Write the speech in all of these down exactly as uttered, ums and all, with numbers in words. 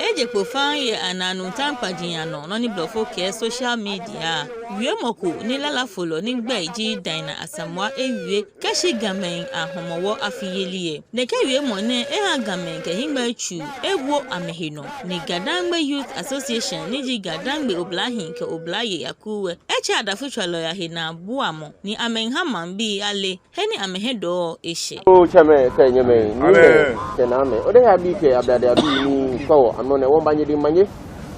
Eje kpo faŋŋ yɛ anaanu taŋkpaji anɔ, nɔ ni blɔfo kɛɛ social media. Wiemɔ ko ni lalafolɔ ni egbɛi ji Diana Asamoah ewie kɛshi Gamɛi aHɔmɔwɔ afiyeli lɛ. Nɛkɛ wiemɔ nɛɛ eha Gamɛi kɛ hiŋmɛitsuu ewo amɛhe nɔ. Ni Gadangme Youth Association ni ji Gadangme oblahii kɛ oblayei akuu lɛ, etsɛ adafutswalɔi ahe naabuamɔ ni amɛmiiha maŋbii ale he ni amɛhiɛdɔɔ eshɛ. Otsɛmɛi kɛ nyɛmɛi, niimɛi kɛ naamɛi, odehe abii kɛ abladei abii ni kpɛ wɔ amrɔ nɛɛ, wɔmiiba nyɛdɛŋ omanye.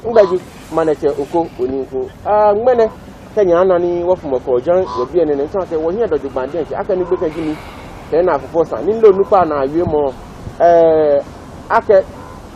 Migbɛi ji Manɛtsɛ Oko Oninku. Aa, ŋmɛnɛ kɛ nyɛna ni wɔfumɔ kɔ jɛi yɛ biɛ nɛɛ nɛɛ, ntsa akɛ wɔhiɛ dɔ jogbaŋŋ diɛŋtsɛ akɛ ni gbekɛ ji mi kɛ naa fufɔ sa ni loo nukpa naa wiemɔ, ɛɛ, akɛ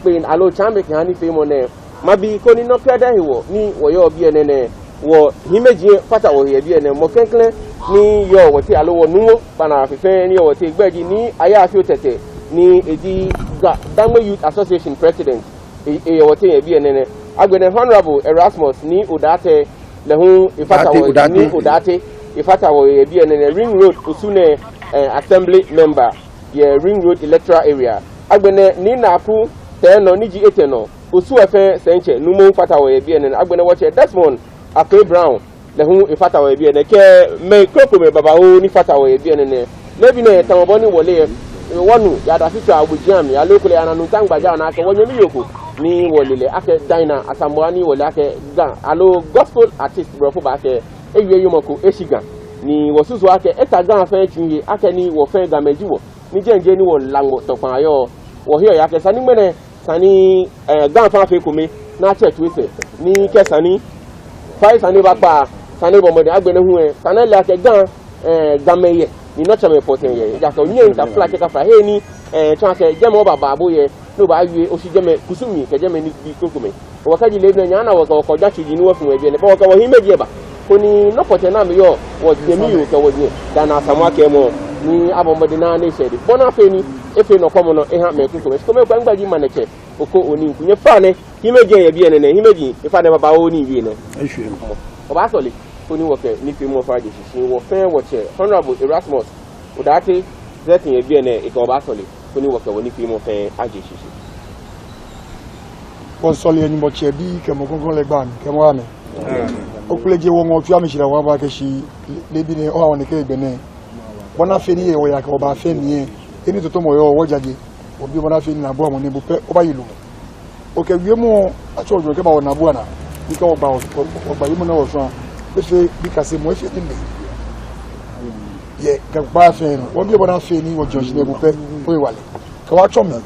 kpee aloo tsaame kɛha nifeemɔ nɛɛ. Mabi koni nɔ krɛdɛɛ hewɔ ni wɔyɔɔ biɛ nɛɛ nɛɛ, wɔhiimeji fata wɔhe yɛ biɛ nɛɛ. Mɔ klɛŋklɛŋ ni yɔɔ wɔteŋ aloo wɔnuumo kpaa naa fɛɛ ni yɔɔ wɔteŋ, egbɛi ji Nii Ayaafio Tetteh ni eji Gadangme Youth Association President, e, eyɛ wɔteŋ yɛ biɛ nɛɛ nɛɛ. Agbɛnɛ Honourable Erasmus Nii Odartey, lɛ hu efata wɔhe, Nii Odartey, efata wɔhe yɛ biɛ nɛɛ nɛɛ. Ring Road Osu nɛɛ, eh, Assembly Member yɛ Ring Road Electoral Area. Agbɛnɛ Nii Naku Teinor ni ji etɛ nɔ, Osu lɛ fɛɛ sɛitsɛ, nuumo fata wɔhe yɛ biɛ nɛɛ nɛɛ. Agbɛnɛ wɔtsɛ Desmond Akwei Brown, lɛ hu efata wɔhe yɛ biɛ nɛɛ, kɛ mɛi krokomɛi babaoo ni fata wɔhe yɛ biɛ nɛɛ nɛɛ. Leebi nɛɛ tamɔ bɔ ni wɔle lɛ, wɔnu yɛ adafi tso awo jɛmɛ, aloo kulɛ yɛ anaanu taŋkpaji anɔ akɛ wɔnyɛmi yoo ko ni wɔle lɛ akɛ Diana Asamoah ni wɔle akɛ Ga aloo gospel artist, blɔfo baakɛɛ, ewie wiemɔ ko eshi Ga. Ni wɔsusu akɛ eta Ga fɛɛ tsuŋ yɛ akɛ ni wɔ fɛɛ Gamɛi ji wɔ, ni jɛmɛ ji he ni wɔlaŋmɔ tɔkpaa yɔɔ. Wɔheɔ wɔyeɔ akɛ esa ni ŋmɛnɛ, esa ni, eh, Ga fɛɛ afee ekome, ni atsɛ tsui sɛɛ, ni kɛ esa ni fai, esa ni ebakpa, esa ni ebɔ mɔdɛŋ. Agbɛnɛ hu lɛ, esa ni ele akɛ Ga, eh, Gamɛi yɛ, ni nɔtsɛmɛi pɔtɛɛ yɛ. Ejaakɛ onyɛŋ ta fla kɛ ka fla he ni, eh, tsɔɔ akɛ jɛmɛ obaaba bo yɛ, ni obaawie oshi jɛmɛ kusumii kɛ jɛmɛ nibii krokomɛi. Wɔkɛji leebi nɛɛ nyɛna wɔkɛ wɔkɔjaa tsuji ni wɔfumɔ yɛ biɛ nɛɛ, bɛ wɔkɛ wɔhiimeji eba koni nɔ pɔtɛɛ ni amɛyɔɔ, wɔnyɛmi yoo kɛ wɔnyɛ Diana Asamoah kɛɛmɔ, ni abɔ mɔdɛŋ ni eshɛ dɛŋ, bɔ ni afee ni efee nɔkwɛmɔnɔ eha mɛi krokomɛi. Shi kome kwɛ, migbɛi ji Manɛtsɛ Oko Oninku. Nyɛfainɛ, hiimeji yɛ biɛ nɛɛ nɛɛ, hiimeji, efainɛ babaoo ni miwie nɛɛ. Eshwɛ. Wɔbaasɔle koni wɔkɛ nifeemɔ fɛɛ aje shishi. Wɔ fɛɛ wɔtsɛ Honourable Erasmus Odartey Zetin yɛ biɛ nɛɛ, ekɛ wɔ baasɔle koni wɔkɛ wɔnifeemɔ fɛɛ aje shishi. Wɔsɔle yɛ Nyɔŋmɔ tsɛ, Bi kɛ Mumɔ Krɔŋkrɔŋ lɛ gbɛi amli kɛmiiha amɛ. Amen. Okpleje wɔ, Nyɔŋmɔ, fɛɛ amɛshi da wɔ aba kɛshi leebi nɛɛ, oha wɔ nɛkɛ hegbɛ nɛɛ. Bɔ ni afee ni wɔya kɛ wɔbaafee nii lɛ, he ni tɔtɔmɔ yɔɔ, wɔjaje. Wɔbi bɔ ni afee ni naabuamɔ nɛɛ bo pɛ obaaye lumɔ. Okɛ wiemɔ atsɔ ojwɛŋmɔ kɛba wɔnaabu anaa. Ni kɛ wɔgba wɔ, wɔ, wɔgba wiemɔ nɛɛ wɔshwã, efee nikasemɔ, efee nilee yɛ Ga kpaa fɛɛ nɔ. Wɔmiibi bɔ ni afee ni wɔjwɛŋmɔ shi nɛɛ bo pɛ oye wala. Kɛ wɔtsɔɔ mli,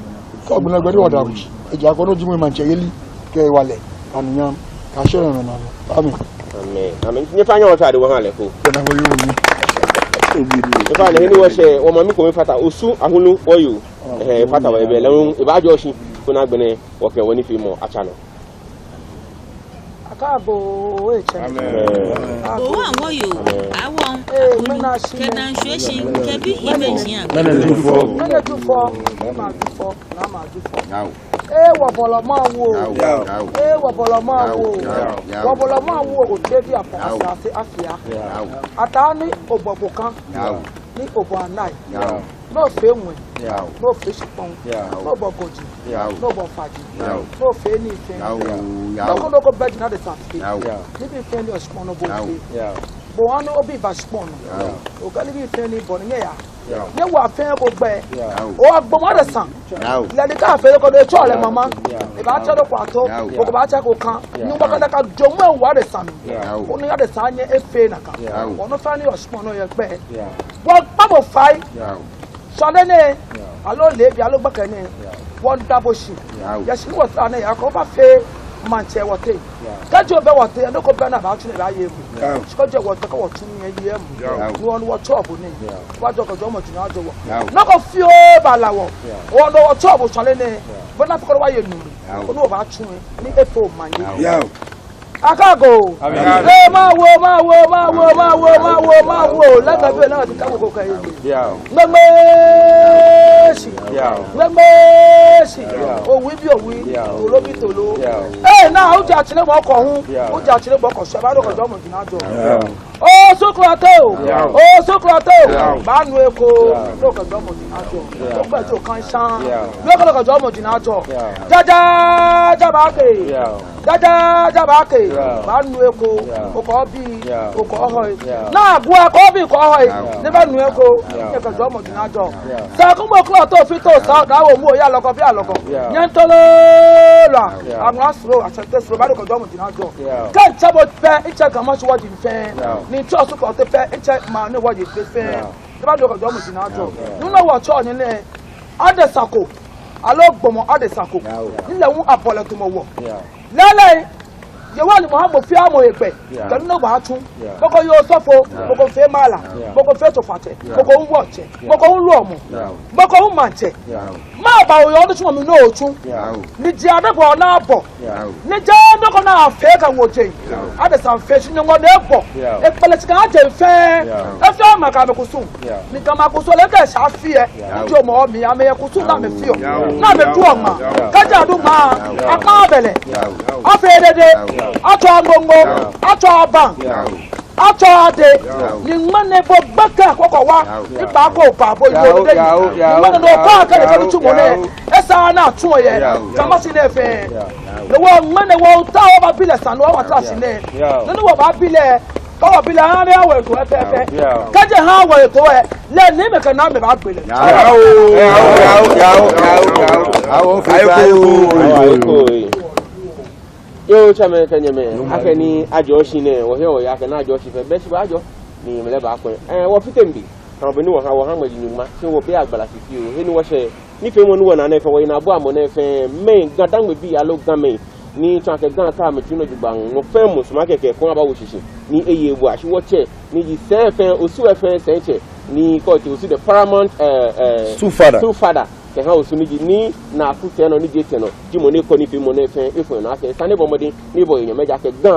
kɛ wɔgbɛnɛ gbɛ ni wɔda kushi. Ejaakɛ no ji mɔ maŋtsɛyeli kɛ wala, anunyam, kɛ shɛrɛ nɔ nɔ. Amen. Amen. Amen. Nyɛfainɛ nyɛwɔ tswaa de wɔha lɛ ko. Kɛ na wɔyɔɔ nii. Nyɛfainɛ he ni wɔshɛ, wɔmami kome fata Osu Ahunlu wɔyoo. Ɛhɛɛ, efata wɔ yɛ biɛ, lɛ hu ebaajɔɔ shi koni agbɛnɛ wɔkɛ wɔnifeemɔ atsa nɔ. Akɛ bo oye tsɛ. Amen. Akɛ bo. Owa wɔyoo, awo, ee, Ahunlu, mɛni ashi kɛ mɛ? Daŋ Shweshie, kɛ bi hiimeji. Mɛni Jufɔ? Mɛni Jufɔ? Mɛni Jufɔ? Naa ma Jufɔ. Yao. Ee, wɔbɔlɔ Mawu oo. Yao, yao. Ee, wɔbɔlɔ Mawu oo. Yao, yao. Wɔbɔlɔ Mawu oo, otebi afɔ, yao, asase afia. Yao. Ataa ni obɔ gbokan. Yao. Ni obɔ anai. Yao. Ni ofee ŋwɛi. Yao. Ni ofee shikpɔŋ. Yao. Ni obɔ gɔji. Yao. Ni obɔ faji. Yao. Ni ofee nii fɛɛ. Yao, yao. Nɔ ko nɔ ko bɛ ni adesa fee. Yao. Yao. Nibii fɛɛ ni yɔɔ shikpɔŋ nɔ bo, yao, fee. Yao. Bo hu ni obi ba shikpɔŋ nɔ. Yao. Okɛ nibii fɛɛ ni bɔ ni nyɛya. Yao. Nyɛwa fɛɛ ko gbɛ. Yao. Ogbɔmɔ adesa. Yao. Lɛ ni kɛ afee lɛ ko ni etsɔɔ lɛ mama. Yao. Ebaatsɛ lɛ ko ato. Yao. Okɛ baatsɛ ko kan. Yao. Nyɔŋmɔ kɛ nakai jɔɔmɔ awo adesa mli. Yao. Koni adesa anyɛ afee nakai. Yao. Nɔ fɛɛ ni yɔɔ shikpɔŋ nɔ yɛ gbɛ. Yao. Wɔkpa bo fai. Yao. Shwane nɛɛ, yao, aloo leebi, aloo gbɛkɛ nɛɛ, yao, wɔmiida bo shi. Yao. Yɛ shi ni wɔtara nɛɛ, yɛ akɛ obaafee maŋtsɛ yɛ wɔteŋ. Yao. Kɛji obɛ wɔteŋ, nɔ ko bɛ ni abaatsu ni abaaye emuu. Yao. Shi kɛji wɔteŋ kɛ wɔtsu nii yɛ emuu. Yao. Ni wɔ ni wɔtsɛɔ bo nɛɛ. Yao. Wɔjɔɔ kɛ jɔɔmɔ ji nɔ ajɔɔ wɔ. Yao. Nɔ ko fioo baala wɔ. Yao. Wɔ ni wɔtsɛɔ bo shwane nɛɛ. Yao. Bɔ ni afee koni wɔye nɔ. Yao. Koni wɔbaatsu nii, ni efee omanye. Yao. Yao. Akɛ bo. Amen. Ee, Mawu, Mawu, Mawu, Mawu, Mawu, Mawu. Lɛ ka bi na ti ka ko ka yi. Yao. Ŋmɛŋmɛ shi. Yao. Ŋmɛŋmɛ shi. Yao. Owi bi owi. Yao. Tolo bi tolo. Yao. Ee, naa, oja tsine mɔ ko hu. Yao. Oja tsine mɔ ko shɛ, baadɔ kɛ jɔɔmɔ ji nɔ ajɔɔ. Yao. Osu Klɔte oo. Yao. Osu Klɔte oo. Yao. Baanu eko. Yao. Nɔ ko jɔɔmɔ ji nɔ ajɔɔ. Yao. Nɔ ko jɔɔ kan sha. Yao. Nɔ ko jɔɔmɔ ji nɔ ajɔɔ. Yao. Jaja, Jabaake. Yao. Jaja, jabaake. Yao. Baanu eko. Yao. Okɔ bi. Yao. Okɔ hoi. Yao. Naa gu akɔ bi kɔ hoi. Yao. Ni baanu eko. Yao. Nyɛkɛ jɔɔmɔ jina jɔ. Yao. Sa kumbo klo to fi to sa da wo mu ya lɔkɔ bi alɔkɔ. Yao. Nyɛntolo la. Yao. Amla sro, asɛte sro, baanu kɔ jɔɔmɔ jina jɔ. Yao. Kɛ ntsɛ bo pɛ, ntsɛ Ga Mashi wɔji fɛɛ. Yao. Ni ntsɛ Osu Klottey pɛ, ntsɛ maŋ nɛɛ wɔji fɛɛ. Yao. Ni baanu kɔ jɔɔmɔ jina jɔ. Yao. Nɔ ni wɔtsɔɔ nyɛ nɛɛ, adesa ko, aloo gbɔmɔ adesa ko. Yao. Ni lɛ hu abɔ lɛ tamɔ wɔ. Yao. Lɛɛlɛŋ, Yehowa ni mɔ ha mɔ fɛɛ mɔ he gbɛ. Yao. Kɛ nɔ ni obaatsu. Yao. Mɔ ko yɛ osɔfo, yao, mɔ ko fee malam, yao, mɔ ko fee tsofatsɛ, yao, mɔ ko hu wɔtsɛ, yao, mɔ ko hu wulɔmɔ, yao, mɔ ko hu maŋtsɛ. Yao. Mɛɛba oyɔɔ nitsumɔ mli ni otsu? Yao. Ni ji adebɔɔ ni abɔ. Yao. Ni jeee nɔ ko ni afee kɛ wɔji. Yao. Adesa fee shi Nyɔŋmɔ ni ebɔ. Yao. Ekpɛlɛ shi kɛ aji fɛɛ. Yao. Efee maŋ kɛ amɛkusum. Yao. Ni kɛ amɛkusum lɛ kɛ sha fɛɛ. Yao. Ni jɔɔmɔ mli amɛyɛ kusum ni amɛfeɔ. Yao. Ni amɛduɔ ŋmaa. Yao. Kɛji adu ŋmaa. Yao. Akpa abɛlɛ. Yao. Afee dede. Yao. Atswa ŋoŋo. Yao. Atswa abaŋ. Yao. Atswa ade. Yao. Ni ŋmɛnɛ bo gbɛkɛ kɔkɔ wa. Yao. Ni ba ko ba bo yao dede. Yao, yao, ni ŋmɛnɛ no yao, ba kɛ yao, nitsumɔ nɛɛ. Yao. Esa ni atsu yɛ. Yao. Ga Mashi nɛɛ fɛɛ. Yao. Ni wɔ ŋmɛnɛ wɔta wɔbaabi lɛ sane ni wɔbata shi nɛɛ. Yao. Ni wɔbaabi lɛ. Kɛ wɔbi lɛ, ha ni awo eto ɛ pɛpɛ. Yao. Kɛji ha awo eto ɛ, lɛ ni mɛi kɛ naa mɛi baagbe lɛ. Yao, yao, yao, yao, yao. Awo, awo, awo, awo, awo, awo, awo, awo. Yoo, tsɛmɛi kɛ nyɛmɛi, akɛni ajɔɔ shi nɛɛ, wɔhe wɔya akɛni ajɔɔ shi fɛɛ, be shi baajɔ, ni mɛi lɛ baakwɛ. Ɛɛ, wɔfite mli, kɛ bɔ ni wɔha, wɔha ŋmɛji nyɔŋma, shi wɔbɛ agbala fioo, he ni wɔshɛ, nifeemɔ ni wɔnaa nɛɛ fɛɛ, wɔyinaabu amɔ nɛɛ fɛɛ, mɛi, Ga-Dangme bii aloo Gamɛi, ni tsɔɔ akɛ Ga ka amɛtsu nɔ jogbaŋŋ, mɔ fɛɛ mɔ sumɔɔ akɛ kɛ kɔŋ abawo shishi, ni eye ebua shi wɔtsɛ, ni ji sɛi fɛɛ, Osu fɛɛ sɛitsɛ, ni kɔɔ ti Osu the paramount, ɛɛ, ɛɛ, Stool Father. Stool Father. Kɛha Osu ni ji Nii Naaku Tɛnɔ ni ji etɛ nɔ, ji mɔ ni kɔ nifeemɔ nɛɛ fɛɛ efɔŋ nɔ akɛ esa ni ebɔ mɔdɛŋ ni ebɔ enyɔmɔ ejaakɛ Ga,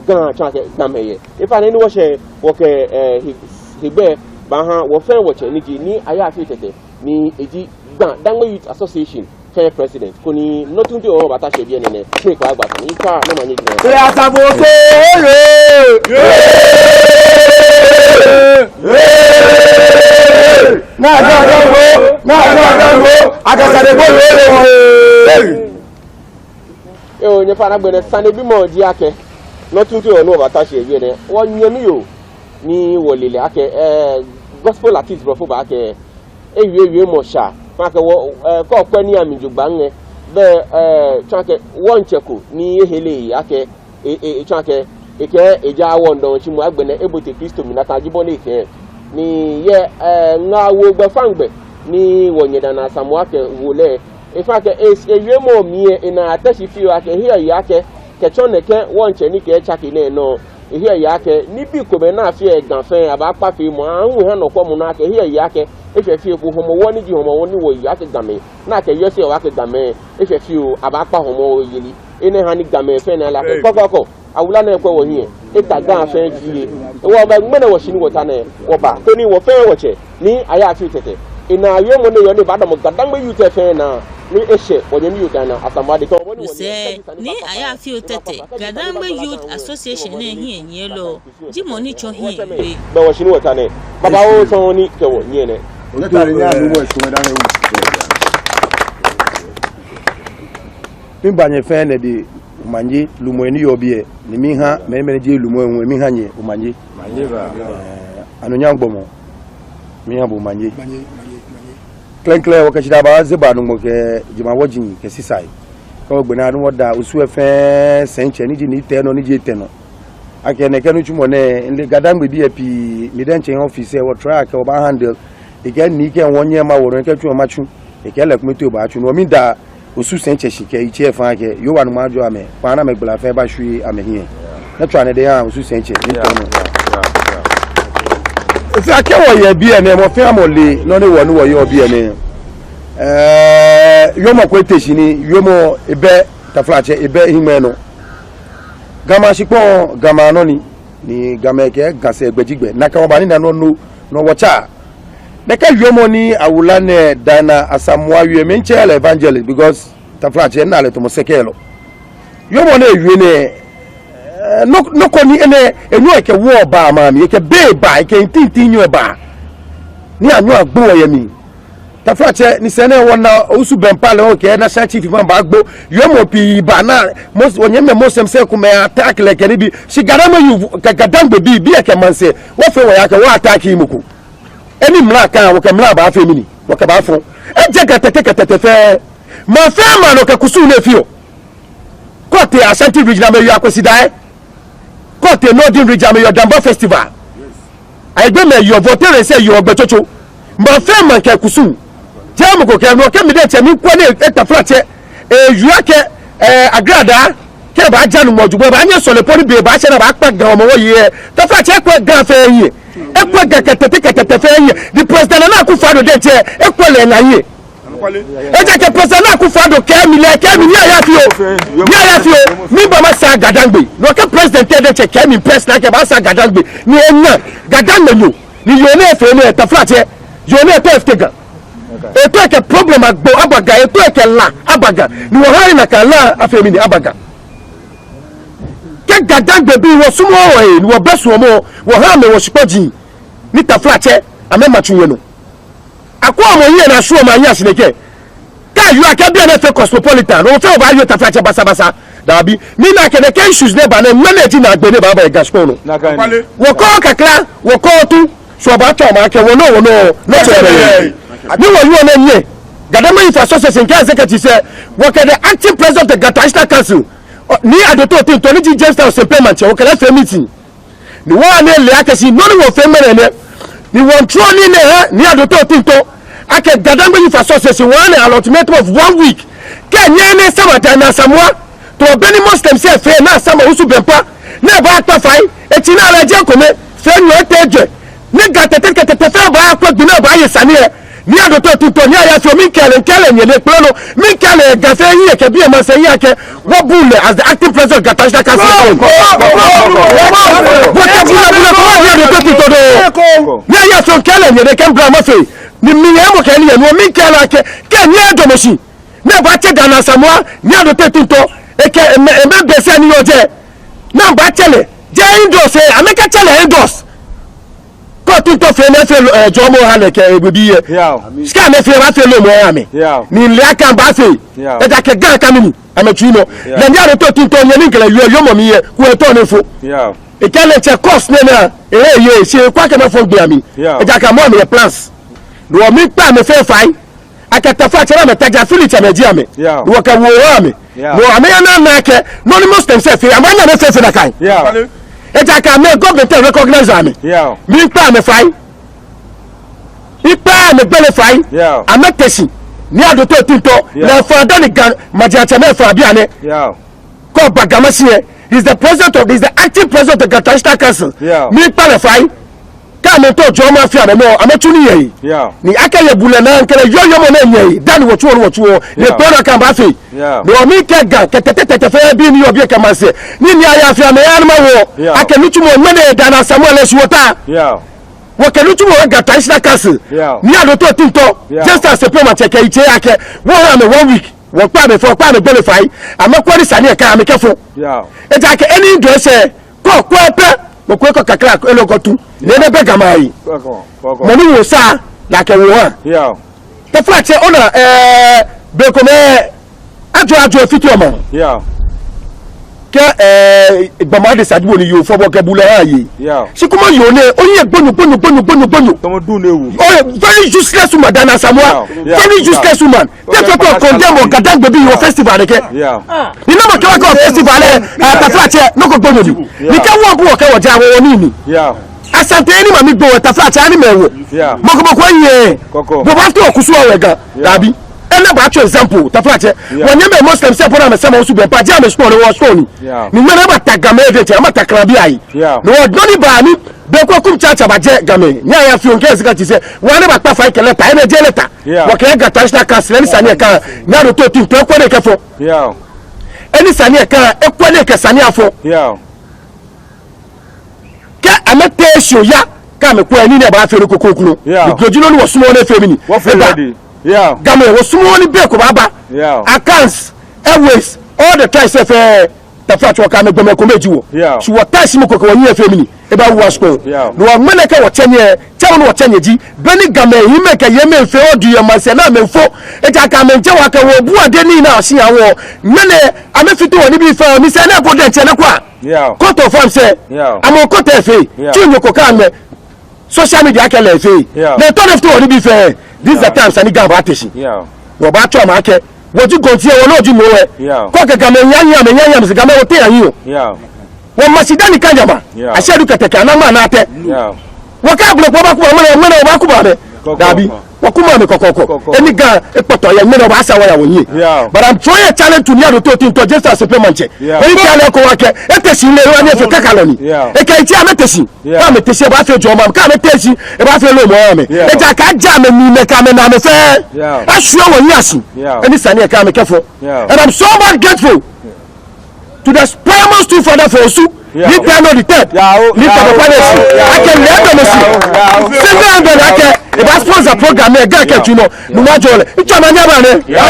Ga tsɔɔ akɛ Gamɛi yɛ. Efa nɛɛ ni wɔshɛ wɔkɛ, ɛɛ, he, hegbɛ baaha wɔ fɛɛ wɔtsɛ ni ji Nii Ayaafio Tetteh ni eji Ga-Dangme Youth Association fɛɛ president. Koni nɔ tuuntu ni wɔbata shi yɛ biɛ nɛɛ nɛɛ, shi kpa agba ni kpa na manye jina. Ee, Asafo Osu, ee, ee, ee. Naa, naa, naa, naa, naa, naa, akasa de bo, ee, ee, ee. Yoo, nyɛfainɛ agbɛnɛ sanebimɔ ji akɛ, nɔ tuuntu ni wɔbata shi yɛ biɛ nɛɛ, wɔnyɛmi yoo, ni wɔle lɛ akɛ, ɛɛ, gospel artist blɔfo baakɛɛ, ewie wiemɔ sha, faŋŋ akɛ wɔ, ɛɛ, kɛ okwɛ nii amli jogbaŋŋ lɛ, bɛ, ɛɛ, tsɔɔ akɛ wɔŋtsɛ ko ni ehere akɛ, e, e, e, tsɔɔ akɛ, ekɛɛ ejaaa wɔŋ dɔŋŋ shi moŋ agbɛnɛ ebote Kristo mli nakai ji bɔ ni ekɛɛ. Ni yɛ, ɛɛ, ŋaawoo gbɛfaŋ gbɛ ni wɔnyɛ Dana Asamoah kɛwo lɛ, efa akɛ, e, ewiemɔ mli lɛ, enaa ate shi fioo akɛ, ehiɛ yaa akɛ, kɛtsɔ nɛkɛ wɔŋtsɛ ni kɛ tsake nɛɛ nɔ, ehiɛ yaa akɛ, nibii komɛi ni afeɔ yɛ Ga fɛɛ, abaakpa feemɔ, ahu ha nɔkwɛmɔnɔ akɛ, ehiɛ yaa akɛ, eshwɛ fioo ko Hɔmɔwɔ ni ji Hɔmɔwɔ ni wɔyeɔ akɛ Gamɛi, ni akɛyeɔ sɛɛ wɔkɛɛ Gamɛi, eshwɛ fioo, abaakpa Hɔmɔwɔ yeli. Enɛ ha ni Gamɛi fɛɛ naa lɛ akɛ, kɔkɔɔkɔ, awula nɛɛ kwɛ wɔhiɛ, eta Ga fɛɛ ji ye. Ewɔ bɛ ŋmɛnɛ wɔ shi ni wɔta nɛɛ, wɔba, koni wɔ fɛɛ wɔtsɛ, Nii Ayaafio Tetteh. Enaa wiemɔ ni eyɔɔ ni ebaadamɔ Ga-Dangme youth fɛɛ naa, ni eshɛ wɔnyɛmi yoo Dana Asamoah dɛŋ. Osɛɛ, Nii Ayaafio Tetteh, Ga-Dangme Youth Association nɛɛ hiɛnyiɛlɔ, ji mɔ ni tsɔ hiɛ wie. Bɛ wɔ shi ni wɔta nɛɛ, babaoo sɔŋŋ ni kɛ wɔ nyiɛ nɛɛ. Ota ni anu wɔ shi wɔ da nɛɛ wu. Miiŋa nyɛ fɛɛ nɛɛ dɛ omanye, lumɛi ni yɔɔ biɛ, ni miiha mɛi ni jeee lumɛi hu, miiha nyɛ omanye. Manye ba. Ɛɛ, anunyam gbɔmɔ, miiha bo omanye. Manye, manye, manye. Klɛŋklɛŋ, wɔkɛ shidaa baazɛ bo, Nuŋtsɔ, kɛ jemawɔji kɛ sisai. Kɛ wɔgbɛnɛ ni wɔda Osu fɛɛ sɛitsɛ ni ji Nii Tɛnɔ ni ji etɛ nɔ. Akɛ nɛkɛ nitsumɔ nɛɛ, mile Ga-Dangme bii pii, mi diɛŋtsɛ office lɛ wɔtry akɛ wɔbaa handle. Ekɛɛ ni kɛ wɔnyɛ ma wɔ nɔ, ekɛɛ tsu matsu. Ekɛɛ lɛ kome too baatsu. No hewɔ miida Osu sɛitsɛ shi kɛ yitsɛ fɛɛ akɛ Yehowa Nuŋtsɔ ajɔɔ amɛ, kpaa ni amɛgbala fɛɛ bashwie amɛhiɛ. Ni tswa nɛɛ dɛ ya Osu sɛitsɛ, Nii Tɛnɔ. Efee akɛ wɔyɛ biɛ nɛɛ, mɔ fɛɛ mɔ le nɔ ni wɔ ni wɔyɔɔ biɛ nɛɛ. Ɛɛ, wiemɔ ko ete shi ni, wiemɔ ebɛ, taflatsɛ, ebɛ hiŋmɛi nɔ. Gamɛi ashikpɔŋ, Gamɛi anɔ ni, ni Gamɛi kɛɛ Ga sɛɛ gbɛ ji gbɛ. Nakai wɔba ni na nɔ nɔ, nɔ wɔtsa. Nɛkɛ wiemɔ ni awula nɛɛ Dana Asamoah wie, miitsɛ lɛ evangelist because taflatsɛ mina lɛ tamɔ sɛkɛlɔ. Wiemɔ ni ewie nɛɛ, ɛɛ, nɔ, nɔ ko ni enɛ, enyɔ ekɛ wɔ ba maŋ mli, ekɛ bei ba, ekɛ ntintin nyɔ ba. Ni anyɔ agbo wɔ yɛ mli. Taflatsɛ, ni sɛɛ nɛɛ wɔna Owusu Bɛmpa lɛ, okɛɛ national chief mɔ baagbo. Yoomo pii ba ni Mos-, wɔnyɛmimɛi Muslims komɛi attack lɛ kɛ nibii. Shi Gadangme youth kɛ Gadangme bii, bii kɛ maŋsɛɛ, wɔfɛɛ wɔya kɛ wɔ attack mɔ ko. Enɛ mla ka, wɔkɛ mla baafee mɛni? Wɔkɛbaafɔ. Ejɛ Ga Tɛte kɛ Tɛte fɛɛ. Maŋ fɛɛ maŋ nɔ kɛ kusum ni efeɔ. Kɛ otee Ashanti Region, amɛyeɔ Akwasidae. Kɛ otee Northern Region, amɛyeɔ Damba Festival. Ayigbemɛi yeɔ, Volta Rese yeɔ, Gbɛ Tsotso. Maŋ fɛɛ maŋ kɛ kusum. Jeee mɔ ko kɛ nɔ kɛ mi diɛŋtsɛ mikwɛ ni, eh, taflatsɛ, eh, yua kɛ, eh, Agradaa, kɛ baaja nu mɔ jubɔ, baanyɛ sɔlemɔ ni be baashɛ ni baakpa Ga Hɔmɔwɔ yi, eh, taflatsɛ ekwɛ Ga fɛɛ yi. Ekwɛ Ga kɛ Tɛte kɛ Tɛte fɛɛ yi. The President Nana Akufo-Addo diɛŋtsɛ, ekwɛ lɛ ŋa yi. Ejaakɛ President Nana Akufo-Addo kɛɛ mi lɛ, kɛɛ mi ni aya fio. Ni aya fio. Miba masaa Gadangbe. Nɔ kɛ President lɛ diɛŋtsɛ kɛɛ mi personal akɛ baasaa Gadangbe. Ni ena Gadangme nyo. Ni yoo nɛɛ fee nɛɛ, taflatsɛ. Yoo nɛɛ too efite Ga. Etoo ekɛ problem agbo aba Ga. Etoo ekɛ la aba Ga. Ni wɔha ni nakai la afee mɛni aba Ga. Kɛ Gadangme bii wɔsumɔɔ wɔhe, ni wɔbɛ suɔmɔ, wɔha amɛ wɔshikpɔji. Ni taflatsɛ, amɛma tsu yɛ nɔ. Akwɛ mɔ yi ni ashwɔ mɔ yi ashi nɛkɛ. Kɛ yua kɛ biɛ nɛɛ fee cosmopolitan, no fɛɛ obaawie taflatsɛ basabasa. Dabi, mina akɛ nɛkɛ issues nɛɛ ba nɛɛ, ŋmɛnɛ ji naagbee ni baaba yɛ Ga shikpɔŋ nɔ. Wɔkɔ kakla, wɔkɔ tu, so baatsɔ ma akɛ wɔnɔ, wɔnɔ, nɔ tsɛ bɛ. Ni wɔyɔɔ nɛɛ nyɛ, Gadangme Youth Association kɛ executive sɛɛ, wɔkɛ the acting president of the Ga Traditional Council, Nii Adote Otintor ni ji Jamestown Sempe Maŋtsɛ, wɔkɛ lɛ fee meeting. Ni wɔha ni ele akɛ shi nɔ ni wɔfee ŋmɛnɛ nɛ, ni wɔmiitsu nii nɛɛ ha Nii Adote Otintor, akɛ Gadangme Youth Association wɔha lɛ allotment of one week. Kɛ nyɛɛɛ nyɛsama Dana Asamoah, tamɔ bɔ ni Muslims lɛ fee ni asama Owusu Bɛmpa, ni ebaakpa fai, etsi ni alɛ je kome, fɛɛ nyɔ etee jɛ. Ni Ga Tɛte kɛ Tɛte fɛɛ baakwɛ gbi ni baaye sane lɛ. Nii Adote Otintor, ni aya fio, miikɛɛ lɛ, miikɛɛ lɛ nyɛ lɛ kpɛlɛ nɔ, miikɛɛ lɛ Ga fɛɛ hiɛ kɛ biɛ maŋsɛɛ hiɛ akɛ, wɔbu lɛ as the acting president of Ga Traditional Council. Wɔkɛ bulɛ bulɛ ko Nii Adote Otintor dɔŋŋ. Ni aya fio, miikɛɛ lɛ nyɛ lɛ kɛ mibla mafee. Ni minyɛmɔ kɛ nii yɛ nɔ, miikɛɛ lɛ akɛ, kɛ nyɛdamɔ shi, ni ebaatsɛ Dana Asamoah, Nii Adote Otintor, ekɛ, emɛ, emɛ bɛsɛ ni yɔɔ jɛ. Ni abaatsɛ lɛ, jɛ indoors, eh, amɛkɛtsɛ lɛ indoors. Kɛ Otintor fee nɛɛ fɛɛ, eh, jɔɔmɔ ha lɛ kɛ ewebii lɛ. Yao. Shi kɛ amɛfee, abaafee lomɔ aha amɛ. Yao. Ni lɛ akɛ abaafee. Yao. Ejaakɛ Ga ka mɛni, amɛtsui nɔ. Yao. Lɛ Nii Adote Otintor nyɛ ni kɛ lɛ yɔɔ yɔɔmɔ mli lɛ, kɛ etɔ ni efo. Yao. Ekɛɛ lɛ tsɛ course nɛɛ naa, eh, eh, ye, shi ekwɛ akɛ amɛfɔ gbɛ amli. Yao. Ejaakɛ amɛ amɛyɛ plans. No miikpa amɛ fɛɛ fai. Akɛ taflatsɛ ni amɛtaja fili tsɛ amɛji amɛ. Yao. Ni wɔkɛ woo ha amɛ. Yao. Ni amɛya ni ana akɛ, nɔ ni Muslims lɛ fee, amɛna amɛfee fɛɛ nakai. Yao. Ejaakɛ amɛ government lɛ recognize amɛ. Yao. Miikpa amɛ fai. Miikpa amɛ gbele fai. Yao. Amɛte shi. Nii Adote Otintor. Yao. Lɛ efã dani Ga maji atsɛmɛi fã bianɛ. Yao. Kɛ oba Ga Mashie lɛ, he's the president of, he's the acting president of the Ga Traditional Council. Yao. Miikpa lɛ fai. Kɛ amɛtɔ jɔɔmɔ afee amɛnɔ, amɛtsu nii yɛ he. Yao. Ni akɛ yɛ bulɛ naa mikɛ lɛ yɔɔ yɔɔmɔ nɛɛ nyɛ he. Dani wɔtsuɔ, wɔtsuɔ. Yao. Ni kpɛlɛ nɔ kɛ abaafee. Yao. No miikɛɛ Ga kɛ Tɛte, Tɛte fɛɛ bii ni yɔɔ biɛ kɛ maŋsɛɛ. Ni ni aya fio amɛya ni amɛwo. Yao. Akɛ nitsumɔ ŋmɛnɛ Dana Asamoah lɛ shi wɔta. Yao. Wɔkɛ nitsumɔ ha Ga Traditional Council. Yao. Nii Adote Otintor. Yao. Jamestown Sempe Maŋtsɛ kɛ yitsei akɛ, wɔha amɛ one week. Wɔkpa amɛ fai, wɔkpa amɛ gbele fai. Amɛkwɛ ni sane lɛ ka amɛkɛfɔ. Yao. Ejaakɛ enɛ dɔɔ sɛɛ, kɛ okwɛ pɛ, mɔ ko ekɔ kakla, elɔ kɔ tu. Ni enɛ bɛ Ga maŋ ayi. Kɔkɔ, kɔkɔ. Mɔ ni wo sa, lɛ akɛ wo ha. Yao. Taflatsɛ, ona, eh, be komɛi, ajo, ajo efiteɔ maŋ. Yao. Kɛ, eh, gbɔmɔ adesa ji bo ni yoo fɔ bo kɛ bulɛ ha ye. Yao. Shi kɛ mɔ yoo nɛɛ, ohiɛ gbonyo, gbonyo, gbonyo, gbonyo, gbonyo. Tamɔ duŋ ni ewu. Oh, very useless woman, Dana Asamoah. Yao. Very useless woman. Te fɛɛ ko condemn Gadangme bii wɔ festival nɛkɛ. Yao. Ni namɔ kɛ wɔkɛ festival lɛ, ah, taflatsɛ, nɔ ko gbonyo ni. Yao. Ni kɛ wɔbu wɔkɛ wɔja wɔ nii ni. Yao. Asante ni mami gbo wɔ taflatsɛ ni mɛi wo. Yao. Mɔ ko mɔ ko yɛ. Kɔkɔ. Bo baafite wɔkusum wɔ Ga. Yao. Dabi. Enɛ baatsɔ example, taflatsɛ. Yao. Wɔnyɛmimɛi Muslims lɛ po ni amɛsama Owusu Bɛmpa, jɛ amɛshikpɔŋ ni wɔshikpɔŋ ni. Yao. Ni ŋmɛnɛ amɛta Gamɛi diɛŋtsɛ, amɛta Kra bii ayi. Yao. Ni wɔdɔ ni ba ni, be ko Kumtsa Tsɛ baaje Gamɛi, ni aya fio kɛ executive sɛɛ, wɔha ni abakpa fai kɛ lɛta, enɛ jeee lɛta. Yao. Wɔkɛ Ga Traditional Council, ni sane lɛ ka, Nii Adote Otintor ekwɛ ni ekɛfɔ. Yao. Enɛ sane lɛ ka, ekwɛ ni ekɛ sane lɛ afɔ. Yao. Kɛ amɛtee shi oya, kɛ amɛkwɛ nii nɛɛ baafee nɔ ko kroko. Yao. Because ji nɔ ni wɔsumɔɔ ni efee mɛni. Wɔfee eba. Ready. Yao. Gamɛi wɔsumɔɔ ni be ko baaba. Yao. Akans, Ewe's, all the tribes lɛ fɛɛ, taflatsɛ, wɔkɛ amɛ gbɔmɛi kome ji wɔ. Yao. Shi wɔtashi mɔ ko kɛ wɔnyiɛ fee mɛni. Ebaawu aso. Yao. Ni wɔ ŋmɛnɛ kɛ wɔtsɛ nyɛ, tsɛ wɔ ni wɔtsɛ nyɛ ji. Beni Gamɛi hiɛmɛi kɛ yeimɛi fɛɛ odi yɛ maŋsɛɛ naa mɛi fo. Ejaakɛ amɛmiitsɛ wɔ akɛ wɔbu ade ni na shi awo. Ŋmɛnɛ amɛfite wɔnibii fɛɛ, misɛɛ nɛɛ po diɛŋtsɛ nɛkwa. Yao. Court of arms ɛ. Yao. Amɛ court ɛ fɛɛ. Yao. Tsi nyɛ ko kɛ amɛ. Social media kɛ lɛ fɛɛ. Yao. Ni tɔ nɛɛ fite wɔnibii fɛɛ. This is the time sani Ga baate shi. Yao. Wɔbaatsɔɔ amɛ akɛ, wɔji gɔnti ɛ, wɔlɛ wɔji ŋoo ɛ. Yao. Kɔ kɛ Gamɛi yaa nyiɛ, amɛyaa nyiɛ, amɛsɛɛ Gamɛi wɔteŋ yaa nyiɛ o. Yao. Wɔma shi dani kanya ba. Yao. Ashɛ du kɛtɛkɛ, ana ŋmaa naa tɛ. Yao. Wɔkɛ agbo kpɔ ba kuma amɛ, amɛ wɔbaaku ba amɛ. Kɔkɔ. Dabi. Wɔkuma amɛ kɔkɔɔkɔ. Kɔkɔ. Eni Ga ekpɔtɔ yɛ ŋmɛnɛ wɔbaasa wɔya wɔnyiɛ. Yao. But I'm throwing a challenge to Nii Adote Otintor, James Asepe Maŋtsɛ. Yao. Eyi challenge ko wa kɛ, ete shi lɛ, wa ni efee kakalɔ ni. Yao. Ekɛ eti amɛte shi. Yeah. Kɛ amɛte shi, ebaafee jɔɔmɔ, kɛ amɛte shi, ebaafee lomɔ amɛ. Yeah. Ejaakɛ ajɛ amɛnii amɛ kɛ amɛnii amɛ fɛɛ. Yeah. Ashwie wɔnyiɛ ashi. Yeah. Eni sane ɛ kɛ amɛ kɛfɔ. Yeah. And I'm so much grateful to the paramount stool father for Osu. Yeah. Nii Tɛno the third. Yeah, oh, Nii Tɛno Palace. Yeah, oh, akɛ lɛ dɔmɔ shi. Yeah, oh, yeah, oh. Single handed akɛ, ebaa sponsor program ɛ, Ga kɛ tsu nɔ. Nuumo Ajɔlɛ, itsɔɔ manye aba nɛ. Yao.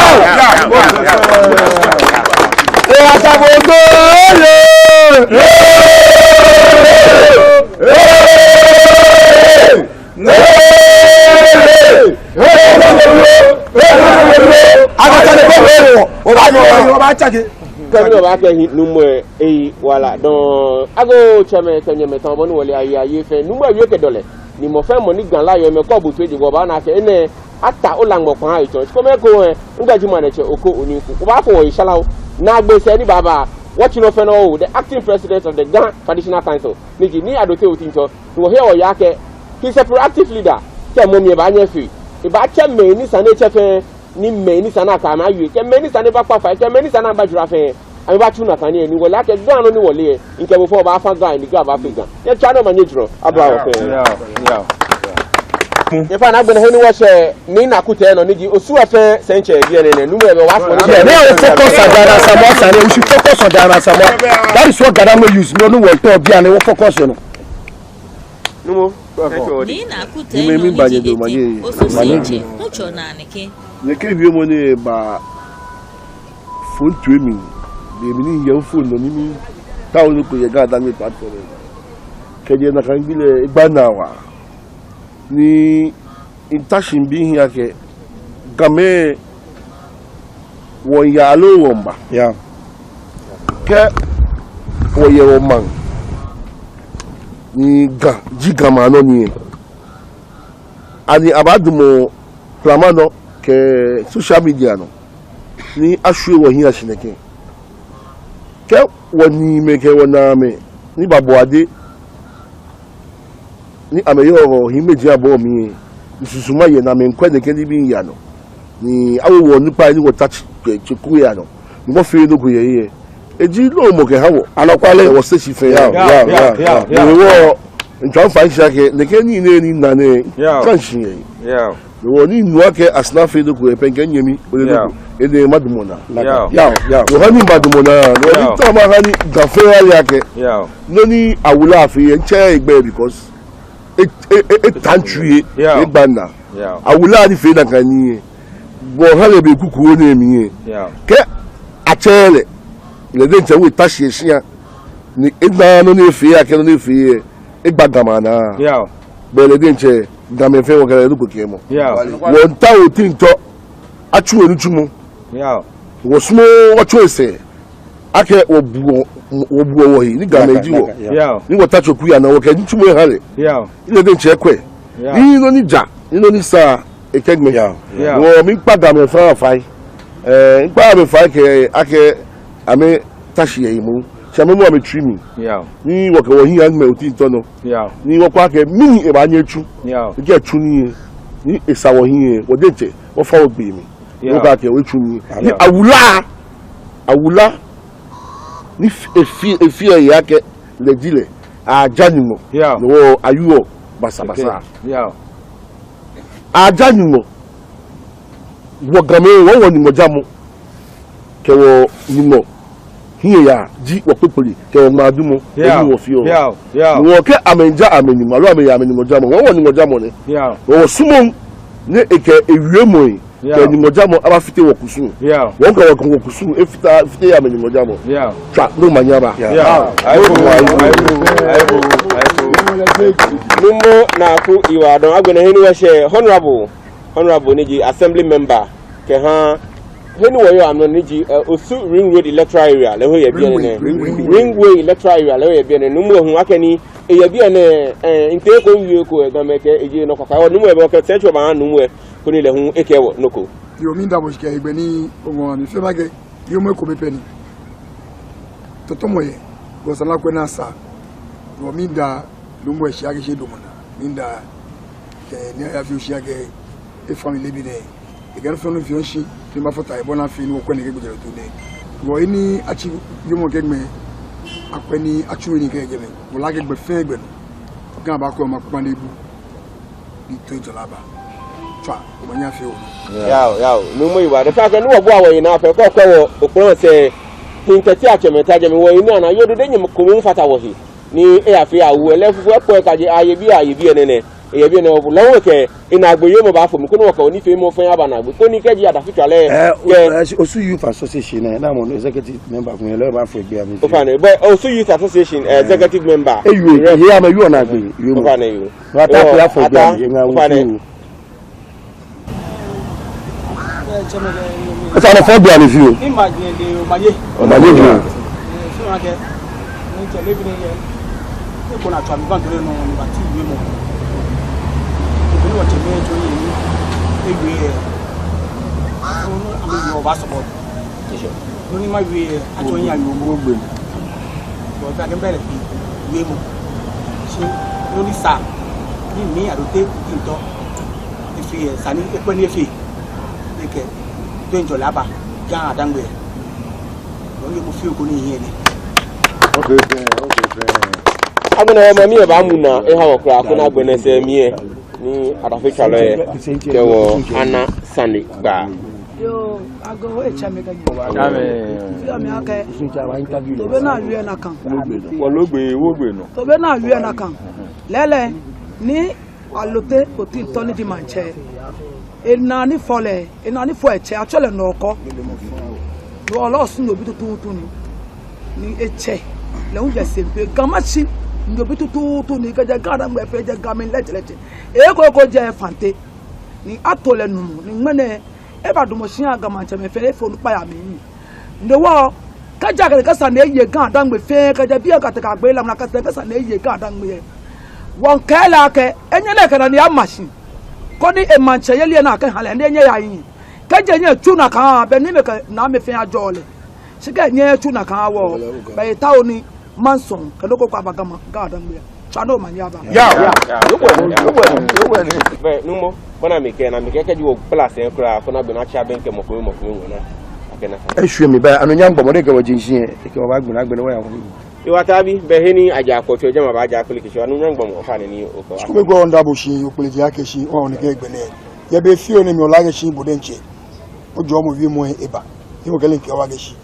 Kɛ mɔ ni obaakɛɛ hi, nuumo ɛ, eyi wala dɔŋŋ. Agoo tsɛmɛi kɛ nyɛmɛi tamɔ bɔ ni wɔle ayi ayi fɛɛ. Nuumo ɛ wie kɛ dɔlɛ. Ni mɔ fɛɛ mɔ ni Ga lɛ yɔɔ mɛi kɛ obutu eji, wɔbaana akɛ enɛ ata ola ŋmɔ kpaa etsɔɔ. Shi kome ekoŋŋ ɛ, ŋgbɛjiaŋ nɛɛ tsɛ oko onii ko. Wɔbaafo wɔyi shalao. Naagbee sɛɛ ni baaba, wɔtsi nɔ fɛɛ nɔ, the acting president of the Ga Traditional Council, ni ji Nii Adote Otintor. Ni wɔheɔ wɔyeɔ akɛ, he's a proactive leader. Kɛ mɔ mli ebaanyɛ efee, ebaatsɛ mɛi ni sane etsɛ fɛɛ. Ni mɛi ni sane akɛ amɛ awie, kɛ mɛi ni sane baakpa fai, kɛ mɛi ni sane baajwara fɛɛ, amɛbaatsu nakai nii ɛ. Ni wɔle akɛ Ga nɔ ni wɔle ɛ, mikɛ bo fɛɛ wɔbaafa Ga, ni Ga baafee Ga. Nyɛtswaa ni omanye ajɔɔ, abla wɔ fɛɛ. Yao, yao. Nyɛfainɛ agbɛnɛ he ni wɔshɛ Nii Naku Tɛno ni ji Osu ɛ fɛɛ sɛitsɛ biɛ nɛɛ nɛ, nuumo ɛ bɛ wa fɔ ni. Yeah, now focus on Dana Samoa sane, we should focus on Dana Samoa. That is what Ga Dangme use, no, no, wɔtɔ biɛ nɛɛ, wɔ focus, you know. Nuumo. Nii Naku Tɛno ni ji ete Osu sɛitsɛ, nuŋtsɔ naa nɛkɛ. Nɛkɛ wiemɔ nɛɛ ba phone to mi. Be mli ni miyɛ phone nɔ ni mitao nɔ ko yɛ Ga Dangme platform. Kɛjɛ nakai gbi lɛ egba minaa waa. Ni mita shi mibi mihiɛ akɛ Gamɛi, wɔmiiya aloo wɔmiiba? Yao. Kɛ wɔyɛ wɔmaŋ ni Ga ji Ga maŋ nɔ ni ɛ, ani abaadamɔ plama nɔ kɛ social media nɔ ni ashwie wɔhiɛ ashi nɛkɛ? Kɛ wɔniimɛi kɛ wɔnaamɛi ni babɔ ade ni amɛyɔɔ hiɛmɛiji abɔɔ mli ɛ, misusuma yɛ ni amɛmiikwɛ nɛkɛ nibii yaa nɔ. Ni awo wɔ onukpai ni wɔta tsi, tsi, tsi ko yaa nɔ. Ni wɔfee nɔ ko yɛ he ɛ, eji lomɔ kɛha wɔ. Anɔkwale. Wɔ station fɛɛ. Yao, yao, yao, yao. Ni wɔ, mitswa mfa mishi akɛ nɛkɛ nii nɛɛ ni mina nɛɛ, yao, ka mishi yɛ. Yao. Ni wɔ ni minu akɛ Asana fee nɔ ko yɛ pɛ, mikɛɛ nyɛmi, ole nɔ ko. Yao. Enɛ madamɔ naa. Yao. Yao, yao. Wɔ hani madamɔ naa. Wɔ ni, yao, mitao maha ni Ga fɛɛ ale akɛ. Yao. Nɔ ni Awula fee ɛ, mitsɛɛɛ egbɛi because e, e, e, eta mitsui ɛ, yao, egba minaa. Yao. Awula ni fee nakai nii ɛ, wɔha lɛ be kuku nɛɛ mli ɛ. Yao. Kɛ atsɛɛɛ lɛ, lɛ diɛŋtsɛ ewo eta shi yɛ shia. Ni ena nɔ ni efee akɛ nɔ ni efee ɛ, egba Ga maŋ naa. Yao. Belɛ diɛŋtsɛ Gamɛi fɛɛ wɔkɛ lɛ nɔ ko kɛmɔ. Yao. Wɔmiitao Otintor atsu enitsumɔ. Yao. Wɔsumɔɔɔ wɔtsɔ esɛɛ akɛ wɔbuɔ, wɔbuɔ wɔhe ni Gamɛi ji wɔ. Yao. Ni wɔta tsi ko yaa nɔ wɔkɛ nitsumɔ eha lɛ. Yao. Ni lɛ diɛŋtsɛ ekwɛ. Yao. Ni nɔ ni ja, ni nɔ ni sa, ekɛŋmɛ. Yao. Yao. Wɔ, miikpa Gamɛi fɛɛ fai. Ɛɛ, miikpa amɛ fai kɛ, akɛ amɛta shi yɛ emuu. Shi amɛmu amɛtsui mli. Yao. Ni wɔkɛ wɔhiɛ aŋmɛ Otintor nɔ. Yao. Ni wɔkwɛ akɛ mɛni ebaanyɛ etsu. Yao. Ni kɛ etsu nii ɛ, ni esa wɔhiɛ ɛ, wɔ diɛŋtsɛ wɔfa wɔgbee mli. Yao. Wɔkɛɛ akɛ etsu nii. Ni, yao, Awula, Awula, ni f-, efee, efee ehe akɛ lɛ ji lɛ, aja Nyɔŋmɔ. Yao. Ni wɔ ayuɔ basabasa. Okay. Yao. Aja Nyɔŋmɔ. Wɔ Gamɛi, wɔ, wɔ Nyɔŋmɔ jamɔ kɛ wɔ Nyɔŋmɔ hiɛ yaa ji wɔ kpekpele kɛ wɔ ŋmaadumɔ. Yao. Ni wɔ fioo. Yao, yao. Ni wɔ kɛ amɛja amɛ Nyɔŋmɔ, aloo amɛya amɛ Nyɔŋmɔ jamɔ, wɔ, wɔ Nyɔŋmɔ jamɔ nɛ. Yao. Wɔ, wɔsumɔɔɔ ni ekɛ ewiemɔi Yeah. Kɛ Nyɔŋmɔ jamɔ abafite wɔkusum. Yeah. Wɔŋka wɔkusum efite, efite yɛ amɛ Nyɔŋmɔ jamɔ. Yeah. Tswa, ni omanye aba. Yeah. Yeah. Aibo, aibo, aibo, aibo. Nuumo Naaku Iwa Adon, agbɛnɛ he ni wɔshɛ, Honorable, Honorable ni ji Assembly Member kɛha he ni wɔyɔɔ amrɔ nɛɛ ji, eh, Osu Ring Road Electoral Area, lɛ hu eyɛ biɛ nɛɛ. Ringway, Ringway. Ringway Electoral Area, lɛ hu eyɛ biɛ nɛɛ. Nuumo hu akɛni eyɛ biɛ nɛɛ, eh, ntɛ ko wie ko, eh, Gamɛi kɛɛ eji nɔ kɔkɔ. Wɔ nuumo, ebɛ kɛ sɛntrɔ ba nuumo, koni lɛ hu ekɛɛ wɔ nɔ ko. Yoo, miida bo shi kɛ hegbɛ ni oŋɔ mi fɛɛ ba kɛ. Yoo, mɔ ko bɛ pɛ ni. Tɔtɔmɔ yɛ, gɔsala kwɛ na sa. Yoo, miida nuumo shi akɛ shi edamɔ naa. Miida kɛ ni aya fi oshi akɛ efamily bi nɛɛ. Ekɛ nɔ fɛɛ nɔ fioo shi, ni mafata ebɔ naa fɛɛ ni wɔkwɛ nɛkɛ gbɛjianɔtoo nɛɛ. Wɔ ni atsi yoomo kɛ gbɛ, akwɛ ni atsu ni kɛ jɛmɛ. Wɔle akɛ gbɛ fɛɛ gbɛ nɔ. Ga baakɔ ma kpakpa ni ebu. Ni toiŋjɔlɛ aba. Tswa, omanye afee wɔ. Yao, yao. Nuumo Iwa Adon, fɛɛ akɛ ni wɔbua wɔyi naa fɛɛ, kɔkɔ wɔ, okpɔlɔ sɛɛ, hii tɛti atsɛmɛi ta jɛmɛ wɔyi ni ana, yoo do de nyɛ ko mɔ fata wɔhe. Ni eyafee awu, lɛ fufɔ ekpɔ ekaje, aye biɛ, aye biɛ nɛɛ nɛ. Eyɛ biɛ nɛɛ, obu lɛ hu kɛ, enaagbee yoomo baafo mli, koni wɔkɛ onifeemɔ fɛɛ aba naagbee, koni kɛji adafitswalɔi. Eh, o-, eh, Osu Youth Association, eh, namɔ executive member ko yɛ lɛ baafo egbee amli. Ofainɛ, but Osu Youth Association, eh, executive member. Ewie, rep. Ewie amɛ yɔɔ naagbee yoomo. Ofainɛ yoo. Wata ko yafo egbee amli, eŋa wo. Ofainɛ. Esa ni fɔ bia ni fioo. Omanye fioo. Efee, esa ni ekpɛ ni efee. Ekɛ toiŋjɔlɛ aba Ga-Dangme. Wɔyɛ mɔ fioo ko ni yɛ nɛɛ. Okay, okay, okay. Agbɛnɛ mami eba mu na eha wɔ kwraa, koni agbɛnɛ sɛɛ mli lɛ ni adafitswalɔi kɛ wɔ ana sane gba. Yoo, Agoo, etsɛ mi kɛ nyɛ. Amen. Fioo mi akɛ. Tobe naa wie nakai. Wɔlogbe, wɔgbe nɔ. Tobe naa wie nakai. Lɛɛlɛŋ ni Alote Otintor ni ji maŋtsɛ. Enaa ni fɔ lɛ, enaa ni fɔ etsɛ, atsɛɔ lɛ Nɔɔkɔ. Nɔɔkɔ lɛ Osu nyo bi tuuntu ni. Ni etsɛ lɛ hu jɛ Sempe. Ga Mashi nyo bi tuuntu ni, kɛjɛ Ga-Dangme fɛɛ, jɛ Ga mli lɛjɛlɛjɛ. Eko eko jɛ Fante. Ni ato lɛ nuumo, ni ŋmɛnɛ ebadamɔ shi aha Ga Maŋtsɛmɛi fɛɛ, efee onukpai amli. Ni wɔ, kɛji akɛɛ akɛ sane eye Ga-Dangme fɛɛ, kɛjɛ biɛ kɛtee kɛyagbe lamɔ naa, akɛɛ sane, akɛɛ sane eye Ga-Dangme lɛ, wɔŋkɛɛ lɛ akɛ enyɛ lɛ kɛ naa ni ama shi, koni emaŋtsɛyeli lɛ naa akɛha lɛ, ni enyɛ eyahi. Kɛji enyɛ etsu nakai, belɛ ni amɛkɛ naamɛi fɛɛ ajɔɔ lɛ. Shi kɛ enyɛɛɛ etsu nakai lɛ, belɛ etaoɔ ni maŋsɔ kɛ nɔ ko ko aba Ga maŋ, Ga-Dangme. Tswa ni omanye aba. Yao. Yao. Yao. Yao. Yao. Yao. Bɛ, nuumo, bɔ ni mikɛɛ, ni mikɛɛ kɛji wɔkpala sɛɛ kwraa, koni agbɛnɛ atsi abɛŋkɛ mɔ ko mɔ ko ŋɔɔ naa. Akɛ naa. Eshwie mi bɛ, anunyam gbɔmɔ ni kɛ wɔ je shishi lɛ, ekɛ wɔ baagbɛnɛ, agbɛnɛ wɔya wɔ. Iwa Tabi, bɛ he ni aja kɔ tsɔ jama baaja kpele kɛ shi, anunyam gbɔmɔ, ofainɛ ni okɛ wɔ. Shi kome gbɔ nda bo shi, okpele ji akɛ shi, o ni kɛ gbɛnɛ. Yɛ be fioo ni mi ole akɛ shi bo diɛŋtsɛ ojɔɔmɔ wiemɔ lɛ eba. Ni wɔkɛ lɛ kɛ wɔ akɛ shi.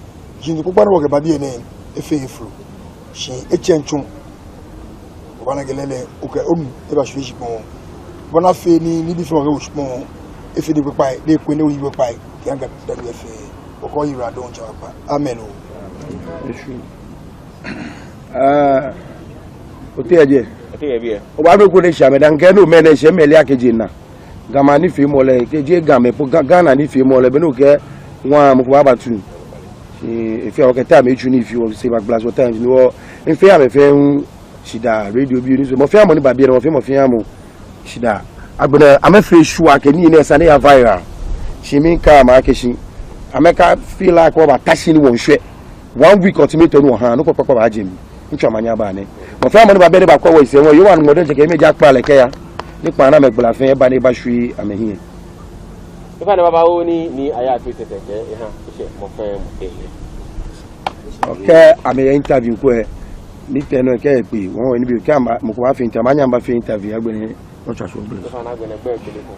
Jeŋ kpakpa ni wɔkɛba biɛ nɛɛ, efee efolo. Shi etsɛŋ tsuŋ. Obaana akɛ lɛɛlɛŋ, okɛ onu, eba shwie shikpɔŋ. Bɔ ni afee ni, nibii fɛɛ wɔkɛwo shikpɔŋ. Efee nii kpakpai, ni ekwɛ ni oyi kpakpai. Kɛ Ga-Dangme fɛɛ. Okɔ yi ra dɔŋ tsa kpakpa. Amen oo. Eshwie. Ah, ote yɛ jɛi. Ote yɛ biɛ. Obaanu ko ni eshɛ amɛ dani kɛ no mɛi ni eshɛ mɛi lɛ akɛ jeee naa. Ga maŋ nifeemɔ lɛ, kɛji Gamɛi po Ga, Ghana nifeemɔ lɛ, be ni okɛɛ ŋwa mɔ ko baaba tu. Ee, efee akɛ time etsu ni efee wɔ sɛɛ bagbala so time ni wɔ, mifee amɛ fɛɛ hu shidaa, radio bii ni so, mɔ fɛɛ mɔ ni ba biɛ nɛɛ, mɔ fɛɛ mɔ fɛɛ mɔ shidaa. Agbɛnɛ, amɛfee sure akɛ nii nɛɛ esa ni eya viral. Shi miikɛɛ amɛ akɛ shi, amɛka feel like wɔbaata shi ni wɔŋshwɛ. One week ultimatum ni wɔha, nɔ ko kpakpa baaje mli. Mitswa omanye aba nɛ. Mɔ fɛɛ mɔ ni ba biɛ ni ebakwɛ wɔ yisɛɛ ŋɔɔ, Yehowa Nyɔŋmɔ diɛŋtsɛ kɛ mɛi ja kpla lɛ kɛya. Ni kpla ni amɛgbla fɛɛ eba ni ebashwie amɛhiɛ. Ofainɛ babaoo ni, ni aya fi tɛtɛ kɛ, eha, eshɛ, mɔ fɛɛ mɔ kɛ. Okay, amɛyɛ interview ko lɛ. Ni tɛ nɔ kɛ ekpe, wɔn wɔ nibii, kɛ ama, mɔ ko baafee interview, amɛnyɛ amɛbafee interview, agbɛnɛ, wɔtswa so gbɛ. Ofainɛ agbɛnɛ gbɛ kpele ko.